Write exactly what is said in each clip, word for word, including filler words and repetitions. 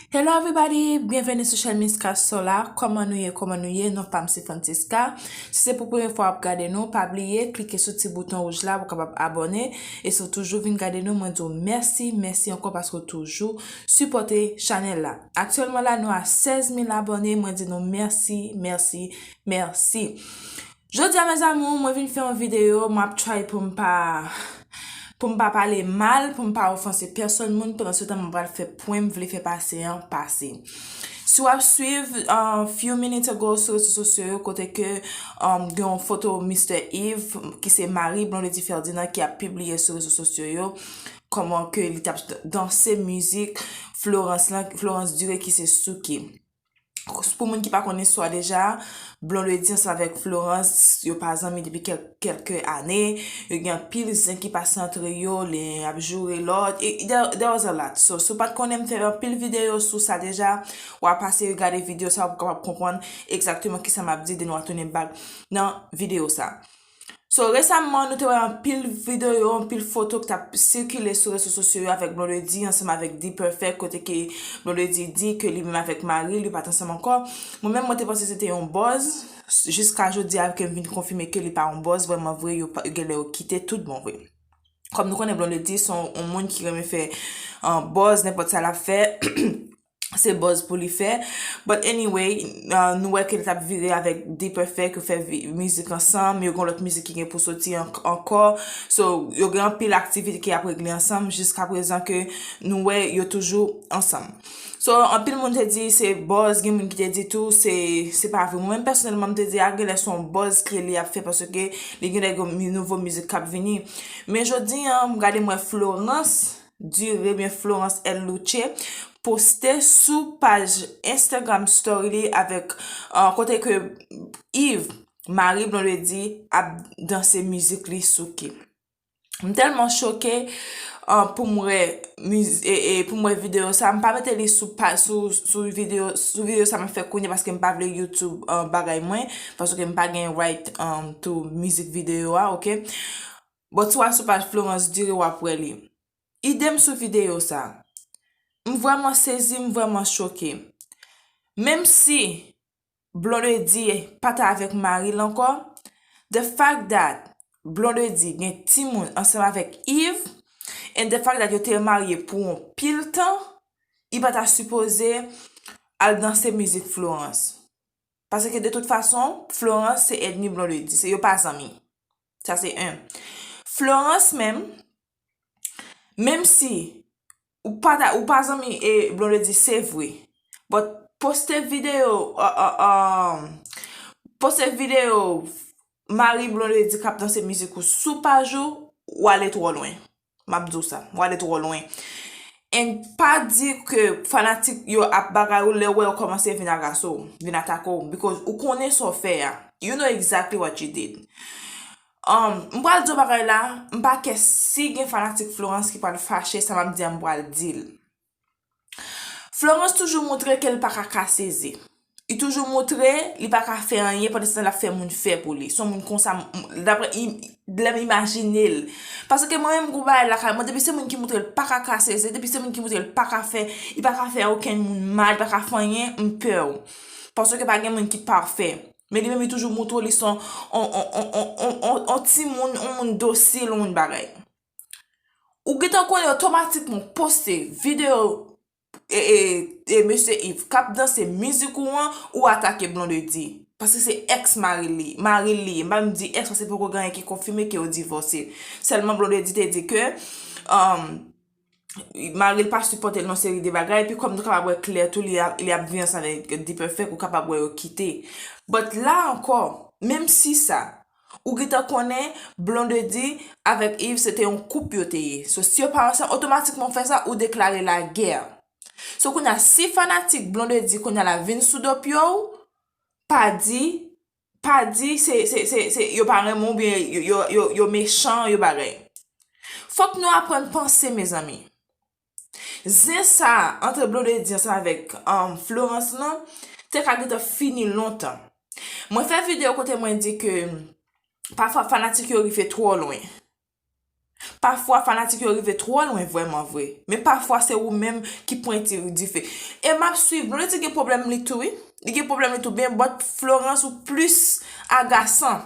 Hello everybody, byenveni sou chèn Miss Castro la. Kòman nou ye, kòman nou ye? Non pa m se Francisca. Si se pou premye fwa w ap gade nou, pa bliye klike sou ti bouton wouj la pou w kapab abòne. E si w toujou vin gade nou, mwen di w mèsi, mèsi ankò paske w toujou sipòte chanèl la. Aktyèlman la, nou a sèz mil abòne, mwen di nou mèsi, mèsi, mèsi. Jodi a, mes amours, mwen vin fè yon videyo, m ap try pou m pa pou m pa pale mal, pou m pa ofanse pèsonn moun, pandan se tan m pral fè pwen m vle fè pase an pase. Si w ap swiv, uh, few minutes ago sou rezo sosyo yo, kote ke um, gen yon foto Mister Yves, ki se mari Blondedy Ferdinand, ki ap pibliye sou rezo sosyo yo, kòman ke li t ap danse mizik Florence lan, Florence Duré ki se Souki. Pou moun ki pa konn istwa deja, Blondedy ansanm avèk Florence, yo pa zanmi depi kèl, kèlke ane. Yo gen anpil zen ki pase antre yo, li ap joure lòt. E, there, there was a lot. So, si w pa t konnen, m fè anpil videyo sou sa deja. W a pase gade videyo sa, w kapab konprann egzakteman kisa m ap di, then w a tounen back nan videyo sa. So, resaman, nou te wè anpil videyo, anpil foto ki t ap sikile sou rezo sosyo yo avèk Blondedy ansanm avèk D-Perfect, kote ke Blondedy di ke li menm avèk mari l, yo pa t ansanm ankò. Mwen menm, mwen te panse se te yon buzz, jiska jodi a ke m vin konfime ke li pa yon buzz, vrèman vre, yo pa, yo genlè yo kite tout bon vre. Kòm nou konnen Blondedy se yon, yon moun ki renmen fè, uh, buzz, nenpòt sa l ap fè. Se buzz pou li fè. But anyway, uh, nou wè ke l t ap vire avèk D-Perfect, yo fè vi- mizik ansanm, yo gen lòt mizik ki gen pou soti an- ankò. So, yo gen anpil aktivite ke y ap regle ansanm jiska prezan ke nou wè yo toujou ansanm. So, anpil moun te di se buzz, gen moun ki te di tou se, se pa vre. Mwen menm pèsonèlman, m te di a genlè se yon buzz ke li ap fè paske li genlè gen mi- nouvo mizik k ap vini. Men jodi a, m gade m wè Florence Duré, byen Florence El Luche, poste sou paj Instagram story li avèk, uh, kote ke Yves, mari Blondedy, ap danse mizik li Souki. M tèlman choke, uh, pou m wè miz- e, e, pou m wè videyo sa. M pa mete li sou pa- sou, sou videyo, sou videyo sa m ap fè kounye paske m pa vle YouTube, uh, bagay mwen, paske m pa gen right, um, to mizik videyo a, oke? But si w al sou paj Florence Duré, w ap wè li. Idem sou videyo sa. M vrèman sezi, m vrèman choke. Menm si Blondedy pa t avèk mari l ankò, the fact that Blondedy gen timoun ansanm avèk Yves, and the fact that yo te marye pou yon pil tan, li pa ta sipoze al danse mizik Florence. Paske de tout fason, Florence se ènmi Blondedy, se yo pa zanmi. Sa se en. Florence menm, menm si ou pa ta- ou pa zanmi e Blondedy se vre, but poste videyo, uh, uh, um, poste videyo mari Blondedy k ap danse mizik ou sou paj ou, ou ale twò lwen. M ap di w sa, ou ale twò lwen. And pa di ke fanatik yo ap bagay ou lè w wè yo kòmanse vin agase w, vin atake w, because ou konnen sa w fè a. You know exactly what you did. Um, m pral di w bagay la, m pa kè si gen fanatik Florence ki pral fache, sa m ap di a m pral di l. Florence toujou montre ke l pa ka kase ze. Li toujou montre li pa ka fè anyen pandan se tan l ap fè moun fè pou li. Se yon moun konsa, m- m- daprè im- lè m imajine l. Paske mwen menm gwo bagay lakay mwen, depi se moun ki montre l pa ka kase ze, depi se moun ki montre l pa ka fè, li pa ka fè okenn moun mal, li pa ka fè anyen, m pè w. Paske pa gen moun ki pafè. Men li menm li toujou montre w li se yon on, on, on, on, on, on, on timoun, on moun dosil, on moun bagay. Ou gentan konnen otomatikman poste videyo e, e, e mesye Yves k ap danse mizik ou an, ou atake Blondedy. Paske se ex mari li, mari li. M pa menm di ex paske poko gen anyen ki konfime ke yo divòse. Sèlman Blondedy te di ke, um, mari l pa sipòte l nan seri de bagay, epi kòm nou kapab wè klè tou, li ap, li ap viv ansanm avèk D-Perfect, ou kapab wè yo kite. But la ankò, menm si sa, ou gentan konnen Blondedy avèk Yves se te yon koup yo te ye. So, si yo pa ansanm, otomatikman w fè sa, ou deklare lagè. So, kounye a, si fanatik Blondedy kounye a la vin sou do pye w, pa di, pa di se, se, se, se, yo pa renmen w oubyen yo, yo, yo, yo mechan, yo bagay. Fòk nou aprann panse, mezanmi. Zen sa a, ant Blondedy ansanm avèk, um, Florence lan, te ka gentan fini lontan. Mwen fè videyo kote mwen di ke pafwa fanatik yo rive twò lwen. Pafwa, fanatik yo rive twò lwen vrèman vre. Men pafwa, se ou menm ki pwenti dife. E m ap swiv. Blondedy gen pwoblèm li tou, wi. Li gen pwoblèm li tou byen, but Florence ou plis agasan.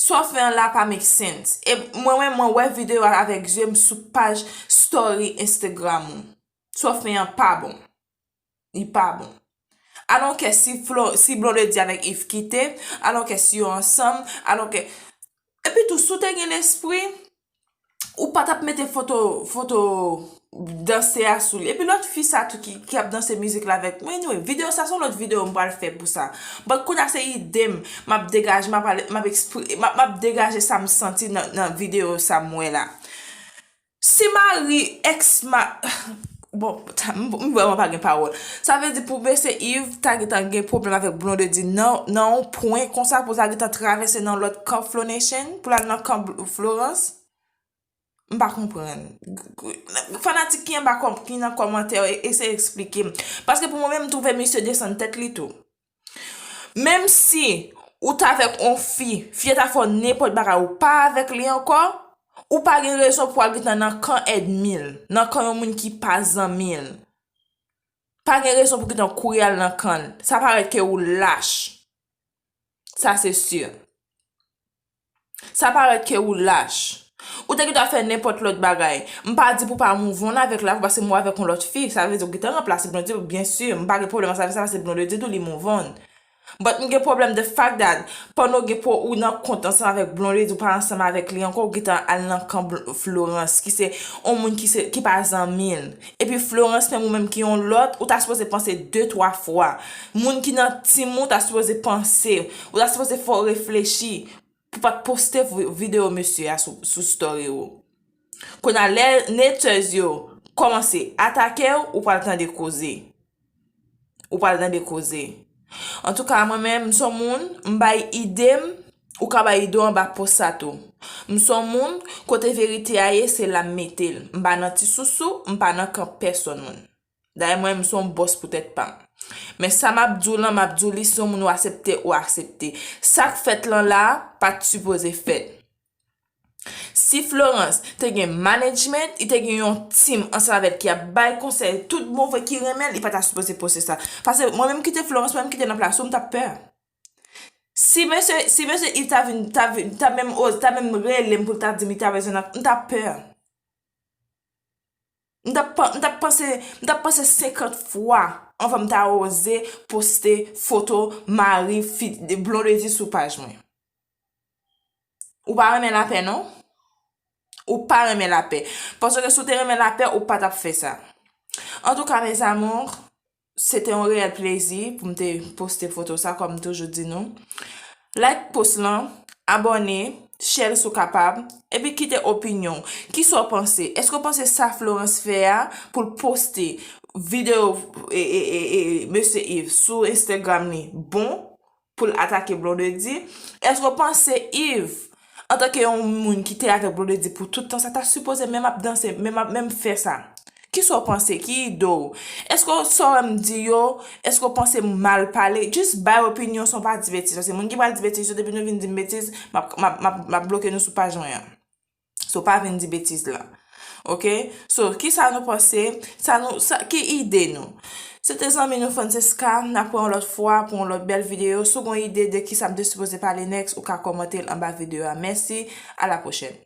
Sa w fè an la pa make sense. E mwen, mwen, mwen wè videyo a avèk zye m sou paj story Instagram ou. Sa w fè an pa bon. Li pa bon. I don't care si Flo, si Blondedy avèk Yves kite, I don't care si yo ansanm, I don't care. Epi tou, si w te gen lespri, ou pa t ap mete foto, foto danse a sou li. Epi lòt fi sa tou ki, ki ap danse mizik la avèk mwen, anyway, videyo sa se yon lòt videyo m pral fè pou sa. But kounye a se ide m, m ap degaje, m ap pale, m ap ekspri-, m ap, m ap degaje sa m santi nan, nan videyo sa m wè la. Si mari, ex ma-, bon, ta-, m, m vrèman pa gen pawòl. Sa vle di pou mesye Yves ta gentan gen pwoblèm avèk Blondedy nan, nan yon pwen konsa pou ta gentan travèse nan lòt kan Flow Nation, pou l al nan kan Bl-, Florence? M pa konprann. Fanatik ki anba kòm-, ki nan kòmantè yo, e-, eseye eksplike m. Paske pou mwen menm, m twouve misye desann tèt li tou. Menm si ou t avèk on fi, fi a ta fè w nenpòt bagay, ou pa avèk li ankò, ou pa gen rezon pou al gentan nan kan ènmi l, nan kan yon moun ki pa zanmi l. Pa gen rezon pou gentan kouri al nan kan l. Sa parèt ke ou lach. Sa se si. Sa parèt ke ou lach. Ou te gentan fè nenpòt lòt bagay. M pa di pou pa move on avèk lavi w paske m wè avèk yon lòt fi. Sa vle di ou gentan ranplase Blondedy, byen si. M pa gen pwoblèm ak sa, sa se Blondedy tou li move on. But m gen pwoblèm the fact that pandan w gen pou ou nan kont ansanm avèk Blondedy, ou pa ansanm avèk li ankò, ou gentan al nan kan Bl-, Florence, ki se yon moun ki se, ki pa zanmi l. Epi Florence menm ou menm ki yon lòt, ou ta sipoze panse de, twa fwa. Moun ki nan team ou ta sipoze panse, ou ta sipoze fè w reflechi. Pou pa t poste vi-, videyo mesye a sou, sou story ou. Kounye a lè haters yo kòmanse atake w, ou pral tande koze. Ou pral tande koze. Antouka, mwen menm, m se yon moun, m bay ide m, ou ka bay ide w anba post sa tou. M se yon moun, kote verite a ye, se la m mete l. M pa nan ti sousou, m pa nan kan pèsonn moun. Dayè mwen, m se yon bòs pou tèt pa m. Men sa m ap di w lan, m ap di w li, si yon moun ou aksepte, ou aksepte. Sa k fèt lan la, pa t sipoze fèt. Si Florence te gen management, li te gen yon team ansanm avè l ki ap bay konsèy, tout move ki renmen l, li pa ta sipoze poste sa. Paske mwen menm ki te Florence, mwen menm ki te nan plas ou, m t ap pè. Si mesye, si mesye Yves ta vin, ta vin, ta menm oz-, ta menm rele m pou l ta di m li ta bezwen nan, m t ap pè. M t ap pa-, m t ap panse, m t ap panse senkant fwa anvan m ta oze poste foto mari fi, Blondedy sou paj mwen. Ou pa renmen lapè, non? Ou pa renmen lapè. Paske si w te renmen lapè, ou pa t ap fè sa. Antouka, mes amours, se te yon reyèl plezi pou m te poste foto sa, kòm m toujou di nou. Like post lan, abòne, share l si w kapab, epi kite opinyon w. Kisa w panse? Èske w panse sa Florence fè a pou l poste videyo, e, e, e, e, mesye Yves sou Instagram li bon? Pou l atake Blondedy? Èske w panse Yves, antanke yon moun ki te avèk Blondedy pou tout tan sa, ta sipoze menm ap danse, menm ap, menm fè sa? Kisa w panse? Ki ide w? Èske w, sa w wè m di yo, èske w panse m mal pale? Just bay opinyon, san w pa di betiz. Paske moun ki pral di betiz yo, depi nou vin di m betiz, m ap, m ap, m ap, m ap bloke nou sou paj mwen an. So, pa vin di betiz la. Oke? So, kisa nou panse? Sa nou, sa, ki ide nou? Se te zanmi nou Francesca, n ap wè yon lòt fwa pou yon lòt bèl videyo. Si w gen yon ide de kisa m te sipoze pale next, ou ka kòmante l anba videyo a. Mèsi, a la pwochèn.